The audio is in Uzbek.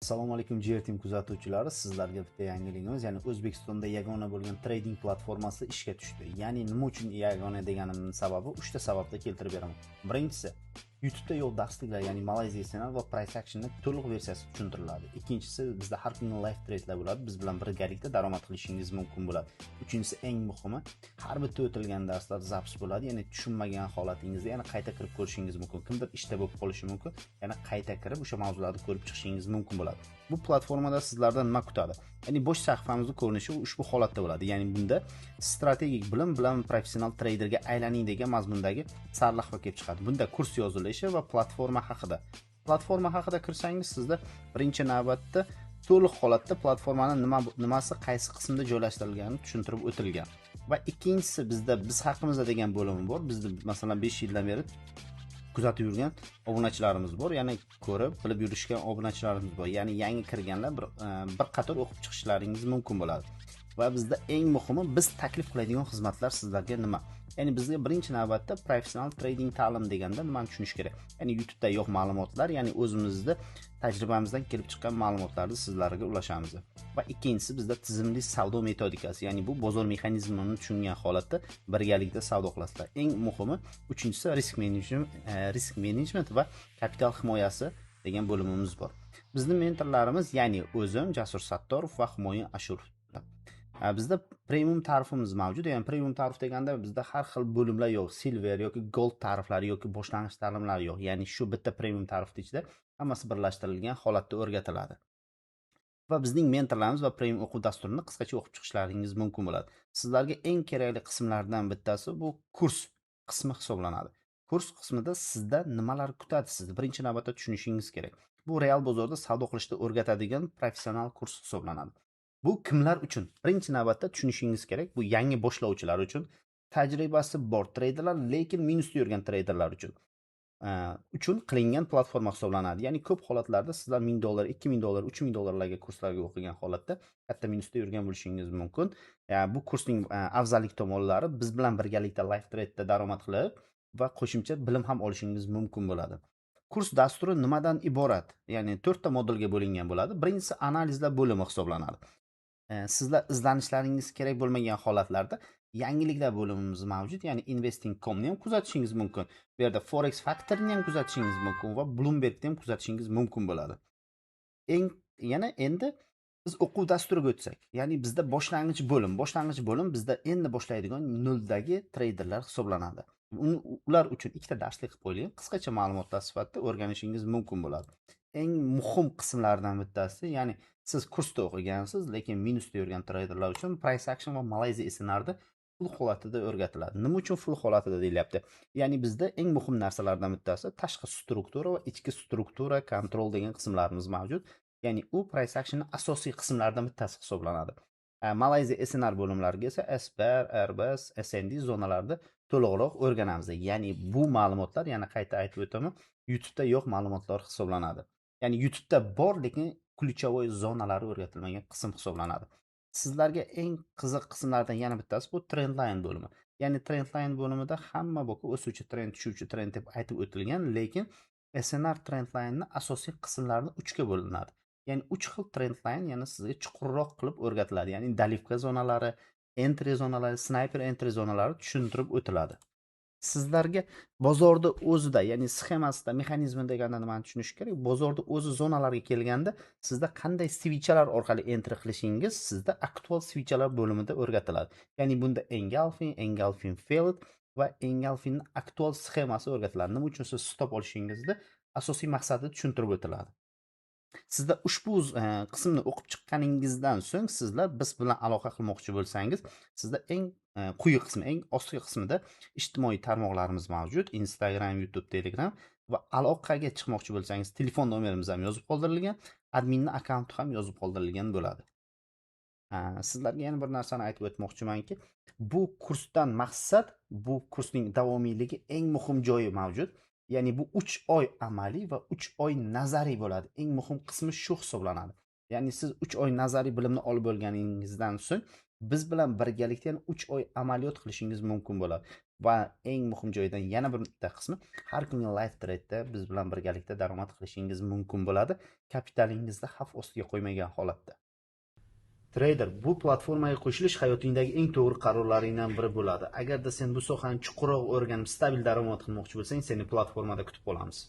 Assalomu alaykum, GR Team kuzatuvchilari, sizlarga bitta yangiligimiz, ya'ni O'zbekistonda yagona bo'lgan trading platformasi ishga tushdi. Ya'ni nima uchun yagona deganimning sababi 3 ta sababda keltirib beraman. Birinchisi, YouTube'da yo'q darsliklar, ya'ni Malayziya SNR va Price Action'ning to'liq versiyasi tushuntiriladi. Ikkinchisi, bizda har kungi live tradelar bo'ladi. Biz bilan birgalikda daromad qilishingiz mumkin bo'ladi. Uchinchisi, eng muhimi, har bitta o'tilgan darslar запись bo'ladi, ya'ni tushunmagan holatingizda yana qayta kirib ko'rishingiz mumkin. Kimdir ishda bo'lib qolishi mumkin, yana qayta kirib o'sha mavzularni ko'rib chiqishingiz mumkin bo'ladi. Bu platformada sizlardan nima kutadi? Ya'ni bosh sahifamizni ko'rinishi ushbu holatda bo'ladi. Ya'ni bunda strategik bilim bilan professional treyderga aylaning degan mazmundagi sarlavha kelib chiqadi. Bunda kurs yozilishi va platforma haqida. Platforma haqida kirsangiz, sizda birinchi navbatda to'liq holatda platformani nima nimasi qaysi qismda joylashtirilgani tushuntirib o'tilgan. Va ikkinchisi, bizda biz haqimizda degan bo'limi bor. Bizni, masalan, 5 yildan beri kuzatib yurgan obunachilarimiz bor, ya'ni ko'rib bilib yurishgan obunachilarimiz bor. Ya'ni yangi kirganlar bir qator o'qib chiqishlaringiz mumkin bo'ladi. Va bizda eng muhimi, biz taklif qiladigan xizmatlar sizlarga nima? Ya'ni bizga birinchi navbatda professional trading ta'lim deganda nimani tushunish kerak? Ya'ni YouTube'da yo'q ma'lumotlar, ya'ni o'zimizni tajribamizdan kelib chiqqan ma'lumotlarni sizlarga ulashamiz. Va ikkinchisi, bizda tizimli savdo metodikasi, ya'ni bu bozor mexanizmini tushungan holatda birgalikda savdo qilasizlar. Eng muhimi, uchinchisi, risk management va kapital himoyasi degan bo'limimiz bor. Bizni mentorlarimiz, ya'ni o'zim, Jasur Sattorov va Humoyun Ashurov. Bizda premium tarifimiz mavjud. Ya'ni premium tarif deganda bizda har xil bo'limlar yo'q, silver yoki gold tariflari yoki boshlang'ich ta'limlar yo'q. Ya'ni shu bitta premium tarifni ichida hammasi birlashtirilgan holatda o'rgatiladi. Va bizning mentorlarimiz va premium o'quv dasturini qisqacha o'qib chiqishlaringiz mumkin bo'ladi. Sizlarga eng kerakli qismlardan bittasi bu kurs qismi hisoblanadi. Kurs qismida sizda nimalar kutadi, sizni birinchi navbatda tushunishingiz kerak. Bu real bozorda savdo qilishni o'rgatadigan professional kurs hisoblanadi. Bu kimlar uchun? Birinchi navbatda tushunishingiz kerak, bu yangi boshlovchilar uchun, tajribasi bor treyderlar, lekin minusda yurgan treyderlar uchun qilingan platforma hisoblanadi. Ya'ni ko'p holatlarda sizlar 1000 dollar, 2000 dollar, 3000 dollarlarga kurslarga o'qigan holatda katta minusda yurgan bo'lishingiz mumkin. Bu kursning afzallik tomonlari, biz bilan birgalikda live trade'da daromad qilib va qo'shimcha bilim ham olishingiz mumkin bo'ladi. Kurs dasturi nimadan iborat? Ya'ni 4 ta modulga bo'lingan bo'ladi. Birinchisi analizlar bo'limi hisoblanadi. Sizlar izlanishlaringiz kerak bo'lmagan holatlarda yangiliklar bo'limimiz mavjud. Ya'ni investing.comni ham kuzatishingiz mumkin. Bu yerda Forex Factoryni ham kuzatishingiz mumkin va Bloombergni ham kuzatishingiz mumkin bo'ladi. Eng yana endi biz o'quv dasturiga o'tsak, ya'ni bizda boshlang'ich bo'lim bizda endi boshlaydigan nuldagi treyderlar hisoblanadi. Ular uchun ikkita darslik qilib qo'yilgan, qisqacha ma'lumotlar sifatida o'rganishingiz mumkin bo'ladi. Eng muhim qismlardan bittasi, ya'ni siz kursda o'qigansiz, lekin minusda yurgan treyderlar uchun price action va Malayziya SNRda full holatida o'rgatiladi. Nima uchun full holatida deyilyapti? Ya'ni bizda eng muhim narsalardan bittasi tashqi struktura va ichki struktura control degan qismlarimiz mavjud. Ya'ni u price actionning asosiy qismlaridan bittasi hisoblanadi. Malayziya SNR bo'limlariga esa SBR, RBS, SND zonalarida to'liqroq o'rganamiz. Ya'ni bu ma'lumotlar, yana qayta aytib o'taman, YouTube'da yo'q ma'lumotlar hisoblanadi. Ya'ni YouTube'da bor, lekin ключевой zonalari o'rgatilmagan qism hisoblanadi. Sizlarga eng qiziq qismlardan yana bittasi bu trendline bo'limi. Ya'ni trendline bo'limida hamma boka o'suvchi trend, tushuvchi trend deb aytib o'tilgan, lekin SNR trendline'ni asosiy qismlarini 3 ga bo'linadi. Ya'ni 3 xil trendline yana sizga chuqurroq qilib o'rgatiladi. Ya'ni доливка zonalari, entry zonalari, sniper entry zonalari tushuntirib o'tiladi. Sizlarga bozorda o'zida, ya'ni sxemasida, mexanizmi deganda nimani tushunish kerak? Bozorda o'zi zonalarga kelganda sizda qanday свеча lar orqali entry qilishingiz sizda aktual свеча lar bo'limida o'rgatiladi. Ya'ni bunda engulfing, engulfing failed va engulfingning aktual sxemasi o'rgatiladi. Nima uchun siz stop olishingizni asosiy maqsadi tushuntirib o'tiladi. Sizda ushbu qismni o'qib chiqqaningizdan so'ng sizlar biz bilan aloqa qilmoqchi bo'lsangiz, sizda eng quyi qismi, eng ostki qismida ijtimoiy tarmoqlarimiz mavjud: Instagram, YouTube, Telegram. Va aloqaga chiqmoqchi bo'lsangiz, telefon nomerimiz ham yozib qoldirilgan, adminni akkaunti ham yozib qoldirilgan bo'ladi. Sizlarga yana bir narsani aytib o'tmoqchimanki, bu kursdan maqsad, bu kursning davomiyligi eng muhim joyi mavjud. Ya'ni bu 3 oy amaliy va 3 oy nazariy bo'ladi. Eng muhim qismi shu hisoblanadi. Ya'ni siz 3 oy nazariy bilimni olib bo'lganingizdan so'ng Biz bilan birgalikda yana 3 oy amaliyot qilishingiz mumkin bo'ladi. Va eng muhim joyidan yana bitta qismi, har kungi live trade'da biz bilan birgalikda daromad qilishingiz mumkin bo'ladi, kapitalingizni xavf ostiga qo'ymagan holatda. Trader, bu platformaga qo'shilish hayotingdagi eng to'g'ri qarorlaringdan biri bo'ladi. Agarda sen bu sohani chuqurroq o'rganib, stabil daromad qilmoqchi bo'lsang, seni platformada kutib qolamiz.